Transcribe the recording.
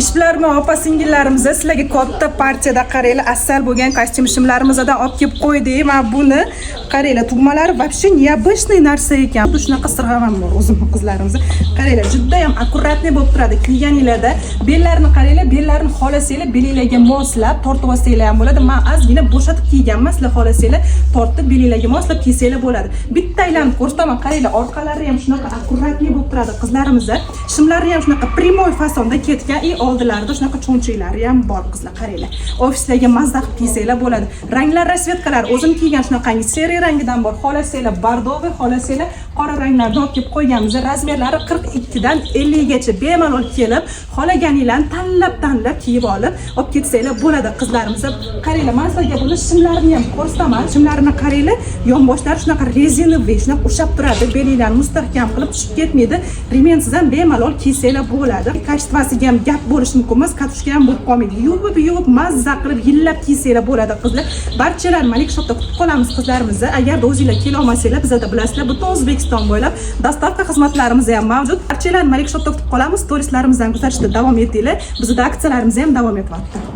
Ishbilarmon opa singillarimiz, sizlarga katta partiyada, qaranglar, asal bo'lgan kostyum shimlarimizdan olib kelib qo'ydik. Mana buni qaranglar, tugmalari вообще необычный narsa ekan. Xuddi shunaqa sirg'am ham bor o'zimni qizlarimiz. Qaranglar, juda ham аккуратный bo'lib turadi kiyganinglarda. Bellarini qaranglar, bellarini xohlasanglar, belinglarga moslab tortib olsanglar ham bo'ladi. Man ozgina bo'shatib kiyganman, sizlar xohlasanglar, tortib, belinglarga moslab kiysanglar bo'ladi. Bitta aylanib ko'rsataman, qaranglar, orqalari ham shunaqa аккуратный bo'lib turadi qizlarimiz. Shimlari ham shunaqa прямой fasonda ketgan и oldilarida shunaqa cho'nchaklari ham bor, qizlar, qaranglar. Ofislarga mazza qilib kiysanglar bo'ladi. Ranglar, расцветка lar o'zim kiygan shunaqangi серый rangidan bor. Xohlasanglar, бордовый, xohlasanglar, qora ranglardan olib kelib qo'yganmiz. Razmerlari 42 dan 50 gacha. Bemalol kelib, xohlaganinglarni tanlab tanlab kiyib olib, olib ketsanglar bo'ladi qizlarimiz. Qaranglar, man sizlarga buni shimlarini ham ko'rsataman. Shimlarini qaranglar, yonboshlari shunaqa резиновый, shunaqa ushlab turadi, belinglarni mustahkam qilib, tushib ketmaydi. Ремень siz ham bemalol kiysanglar bo'ladi. Качество siga ham gap bo'lishi mumkin emas, катушка ham bo'lib qolmaydi. Yuvib yuvib, mazza qilib, yillab kiysanglar bo'ladi, qizlar. Barchalar Malik Shopda kutib qolamiz qizlarimizni. Agarda o'zinglar kela olmasanglar, bizada, bilasizlar, butun O'zbekiston bo'ylab доставка xizmatlarimiz ham mavjud. Barchalar Malik Shopda kutib qolamiz. Storieslarimizdan kuzatishda davom etinglar. Bizda aksiyalarimiz ham davom etyapti.